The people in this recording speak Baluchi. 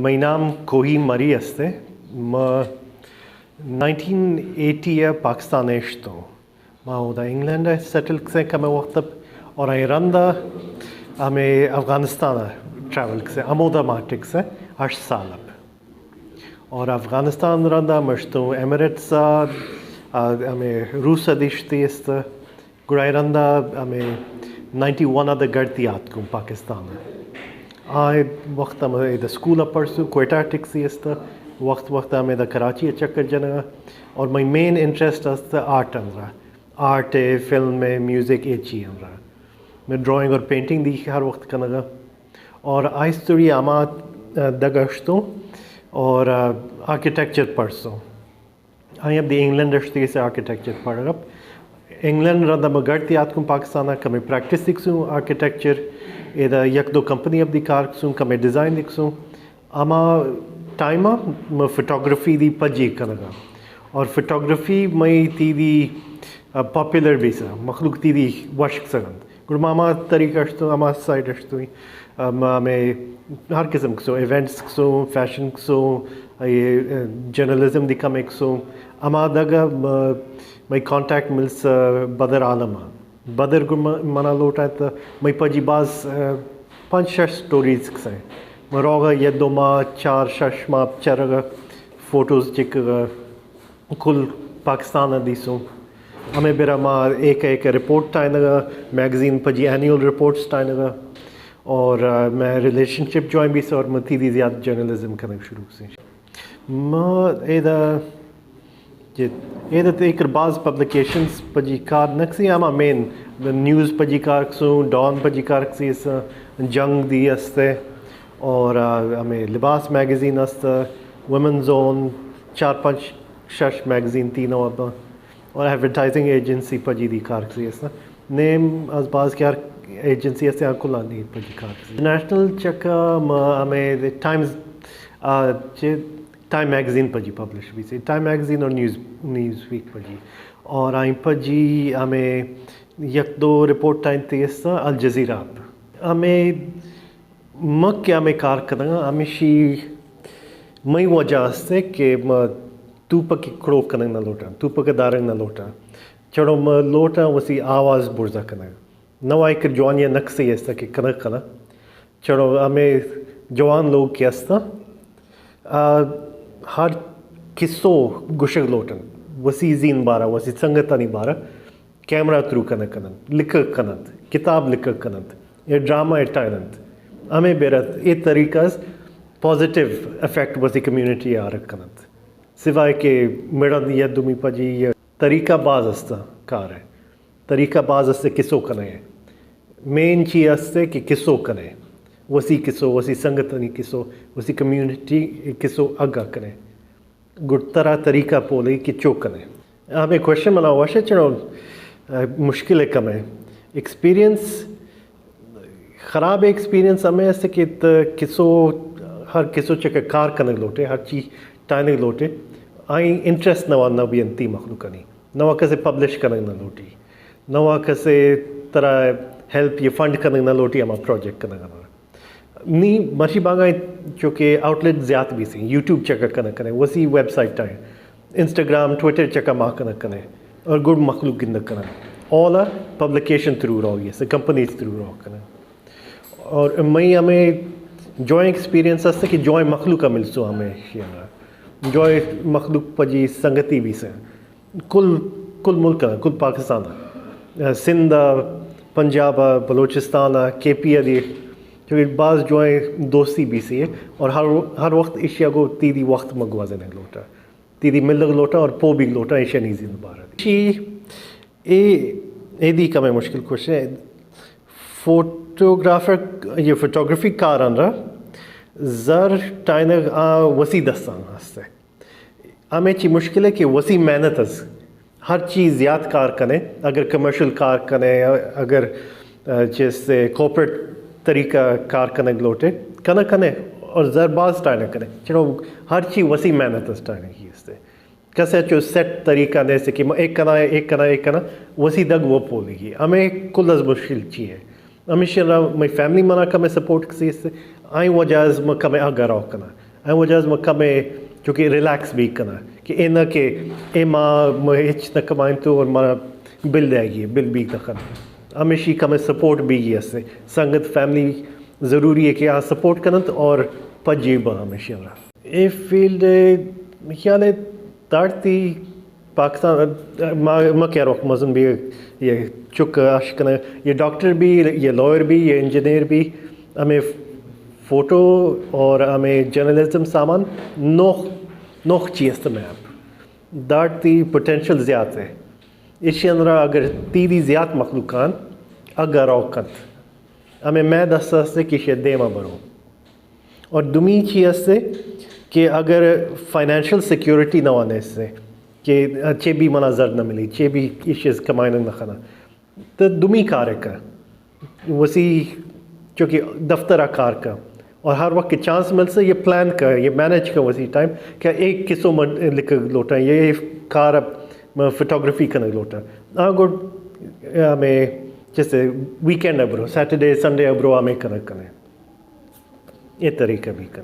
منی نام کوہی مری است۔ ما نائنٹین ایٹی ءَ پاکستان ءَ شتوں۔ ما اودا انگلینڈ ءَ سیٹل کسیں کمے وقت ءَ، اور آئی رندا ہمے افغانستان ءَ ٹریول کسیں، ہمودا ما ٹکسیں ہشت سال ءَ۔ اور افغانستان رندا مشتوں ایمریٹس ءَ، آ، ہمے روس ءَ دیشتی است۔ گڑا اے رندا ہمے نائنٹی ون ءَ دگہ گڑتی آتکوں پاکستان ءَ۔ آ وقت ہم ادا سکول ءَ پڑسوں، کوئٹہ ٹکسی است، وقت وقت ہمے دا کراچی ءَ چکر جنگا۔ اور مئی مین انٹرسٹ است آرٹ اندرا، آرٹ ءَ، فلم ءَ، میوزک ءَ، چی اندرا۔ میں ڈرائنگ اور پینٹنگ دی ہر وقت کنگا۔ اور آہستہ ہما دگہ شتوں اور آرکیٹیکچر پڑسوں۔ آئی اب دی انگلینڈ اشتی سے آرکیٹیکچر پڑھ رب۔ انگلینڈ رندا ما گڑتی آتکوں پاکستان ءَ، کمے پریکٹس دکسوں آرکیٹیکچر، ادا یک دو کمپنی اب دی کار کسوں، کمے ڈیزائن دکسوں۔ ہما ٹائم ءَ ما فوٹوگرافی دی پجی کنگا۔ اور فوٹوگرافی مئی تی دی، آ، پاپولر بیسا، مخلوق تی دی وشک سگند۔ گڑا ما ہما طریقہ اشتوں، ہما سائیڈ اشتوں، ما ہمے ہر قسم کسوں، ایونٹس کسوں، فیشن کسوں، اے، جرنلزم دی کمے کسوں۔ ہما دگہ م-، مئی کانٹیکٹ ملس بدر عالم ءَ۔ بدر گڑا م-، منا لوٹائیں تو مئی پجی باز، آ، پنچ شش سٹوریز کسیں۔ من روگا یک دو ماہ، چار شش ماہ چرگا فوٹوز چکگا۔ کل پاکستان ءَ دیسوں۔ ہمے برا ما ایک ایک رپورٹ ٹائنگا، میگزین پجی اینیول رپورٹس ٹائنگا، اور، آ، میں ریلیشن شپ جوائن بیس اور من تی دی زیات جرنلزم کنگ شروع کسی۔ ما ایدا، جی، ایدا تے ایک باز پبلیکیشنز پجی کار نکسی، ہما مین نیوز پجی کار کسوں، ڈان پجی کار کسی اس، جنگ دی استے، اور، آ، ہمیں لباس میگزین است، ویمن زون، چار پنچ شش میگزین تینوں ابا، اور ایڈورٹائزنگ ایجنسی پجی دی کار کسی است۔ نیم از باز کہ ہر ایجنسی است، ہر کلانی پجی کار کسی۔ نیشنل چکا ما ہمیں ٹائمز، آ، چہ ٹائم میگزین پجی پبلش بیسی۔ ٹائم میگزین اور نیوز، نیوز ویک پجی۔ اور آئی پجی ہمیں یک دو رپورٹ ٹائم تیستا الجزیرہ۔ ہمیں مک کہ ہمیں کار کنگا، ہمیشی مئی وجہ است کہ ما توپک کڑو کنگ نہ لوٹاں، توپک دارگ نہ لوٹاں۔ چڑو ما لوٹاں وسی آواز برزا کنگ۔ نوا ایکر جوانی نقصے است کہ کنگ کنگ۔ چڑو ہمیں جوان لوگ کہ است، آ، ہر کسو گشگ لوٹن، وسی زین بارا، وسی سنگتانی بارا۔ کیمرہ تھرو کنگ کننت، لکھگ کننت، کتاب لکھگ کننت، اے ڈرامہ اٹائننت۔ ہمے بیرت اے طریقہ اس پازیٹیو افیکٹ وسی کمیونٹی آرگ کننت۔ سوائے کہ مڑد یا دومی پجی یا طریقہ باز است کار ہے۔ طریقہ باز است کسو کنے۔ مین چی است کہ کسو کنے۔ وسی کسو، وسی سنگتانی کسو، وسی کمیونٹی کسو اگا کنے۔ گڈ ترا طریقہ پولے کہ چو کنے۔ ہمیں کوشچن منا وش ہے چنو، آ، مشکل ہے کمے۔ ایکسپیرینس، خراب ایکسپیرینس ہمیں است کہ ت-، کسو، ہر کسو چکہ کار کنگ لوٹے، ہر چی ٹائنگ لوٹے، آئی انٹرسٹ نوا نہ بینتی مخلوقانی، نوا کسے پبلش کنگ نہ لوٹی، نوا کسے ترا ہیلپ یا فنڈ کنگ نہ لوٹی ہما پروجیکٹ کنگ نہ۔ نی مرشی بانگا چونکہ آؤٹ لیٹ زیات بیسی، یوٹیوب چکا کنگ کنے، وسی ویب سائٹ آئیں، انسٹاگرام، ٹویٹر چکا ما کنگ کنے، اور گڈ مخلوق گندگ کنے۔ اولا پبلیکیشن تھرو روگی است، کمپنیز تھرو رو کنے۔ اور مئی ہمیں جوائیں ایکسپیرینس است کہ جوائیں مخلوق ملسو ہمیں شیئر۔ جوائیں مخلوق پجی سنگتی بیسے۔ کل، کل ملک ء، کل پاکستان ء، سندھ ء، پنجاب ء، بلوچستان ء، کے پی ء دی، چونکہ باز جوائیں دوستی بیسی ء، اور ہر، ہر وقت ایشی ء گوں تی دی وقت مہ گوازینگ لوٹا، تی دی ملگ لوٹا اور پو بیگ لوٹا ایشی نیزی دوبارہ دی۔ ایشی اے، اے دی کمیں مشکل کوشش ہے۔ فوٹوگرافر، یہ فوٹوگرافی کاران را زر ٹائنگ آ وسی دستان ہستے۔ ہمے چی مشکل ہے کہ وسی محنت اس، ہر چیز زیات کار کنے، اگر کمرشل کار کنے، اگر، آ، چیز سے کارپوریٹ طریقہ کار کنگ لوٹے، کنا کنے اور زر باز ٹائنا کنے۔ چنو ہر چی وسی محنت اس ٹائنا کی استے۔ کسے چو سیٹ طریقہ نیستے کہ ما ایک کنا، ایک کنا، ایک کنا، وسی دگ وہ پولی گی۔ ہمیں کل از مشکل چی ہے۔ ہمیشہ را مئی فیملی منا کمے سپورٹ کسی است، آئی وجہ از ما کمے آ گراو کنا۔ ہمے وجہ از ما کمے چونکہ ریلیکس بیگ کناں کہ اے نہ کہ اے ما، ما ہچ نہ کمائیں تو اور ما بل دے گی، بل بیگ نہ کن۔ ہمیشی کمے سپورٹ بیگی است۔ سنگت، فیملی ضروری ہے کہ آ سپورٹ کننت اور پجی با ہمیشی ہمراہ۔ اے فیلڈ، خیال ہے، دارتی پاکستان، ما، ما کہ ہر وقت مزن بھی، یہ چک اش کناں، یہ ڈاکٹر بھی، یہ لائر بھی، یہ انجینئر بھی، ہمے فوٹو اور ہمے جرنلزم سامان نوخ، نوخ چی است میں آپ۔ دارتی پوٹینشل زیات ہے۔ ایشی اندرا اگر تیدی زیات مخلوقان اگر او کنت، ہمے میں دست است کہ شے دیما برو۔ اور دومی چی است کہ اگر فائنانشل سیکیورٹی نہ وانے است کہ چے بھی منا زر نہ ملی، چے بھی ایشیز کمائن نہ کھنا، تو دومی کار کا وسی چونکہ دفتر کار کا، اور ہر وقت کہ چانس مل سے یہ پلان کا، یہ مینج کا وسی ٹائم کہ ایک قسم لکھ لوٹا، یہ کار فوٹوگرافی کرنے لوٹا۔ ہاں، گڈ، ہمیں جیسے ویکینڈ ابرو، سیٹرڈے، سنڈے ابرو ہمیں کرنے کرنے، یہ طریقہ بھی کر۔